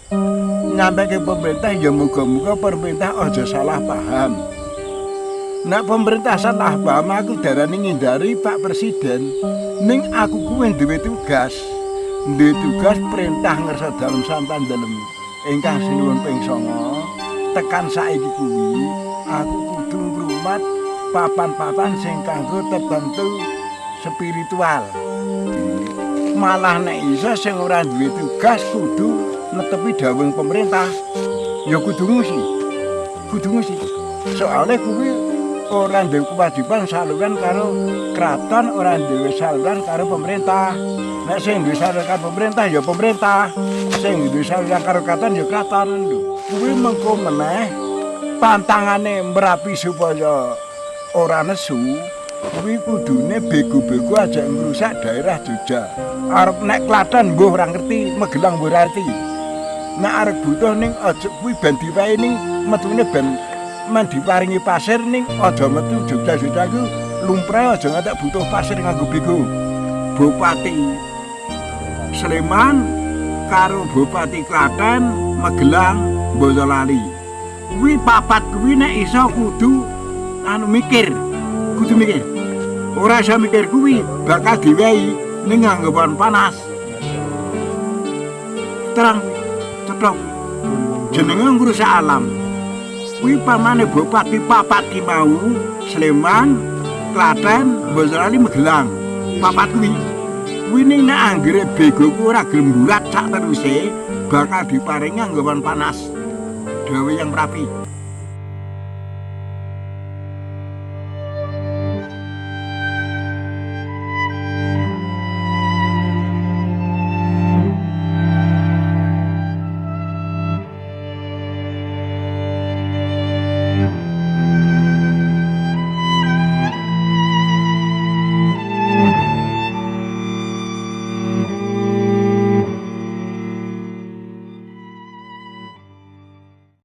Nyampe ke pemerintah ya muga-muga pemerintah aja salah paham. Nek pemerintah salah paham, aku darani ngindari Pak Presiden. Ning aku kuwi duwe tugas. Duwe tugas perintah ngersa dalem sampan dalem ingkang sinuwun ping 9 tekan saiki kuwi aku kudu ngrumat papan-papan sing kanggo tertentu spiritual. Malah nek iso sing ora duwe tugas kudu netepi dawuh pemerintah. Ya kudu ngungsi. Kudu ngungsi. Soale kuwi ora duwe kewajiban saluran karo kraton, ora duwe saluran karo pemerintah. Nek sing duwe saluran karo pemerintah ya pemerintah, sing duwe saluran karo kraton ya kraton lho. Kuwi mengko meneh pantangane Merapi supaya ora nesu, kuwi kudune bego-bego aja ngrusak daerah Jogja. Arep nek Klaten mbuh ora ngerti, Magelang mbuh ora ngerti. Nek arep butuh ning aja kuwi ben diwehi ning metune ben men diparingi pasir ning aja metu Jogja. Jogja iku lumrahe aja ngantek butuh pasir nganggo bego. Bupati Sleman karo Bupati Klaten, Magelang, Boyolali. Kuwi papat kuwi nek iso kudu anu mikir. Kudu mikir. Ora iso mikir kuwi bakal diwehi ning nganggo panas. Terang cetha. Jenenge ngrusak alam. Kuwi pamane bupati papat ki mau, Sleman, Klaten, Boyolali, Magelang. Papat kuwi. Kuwi ning nek anggere bego ku ora gelem mburat sak teruse bakal diparingi anggapan panas. Dawuh yang Merapi.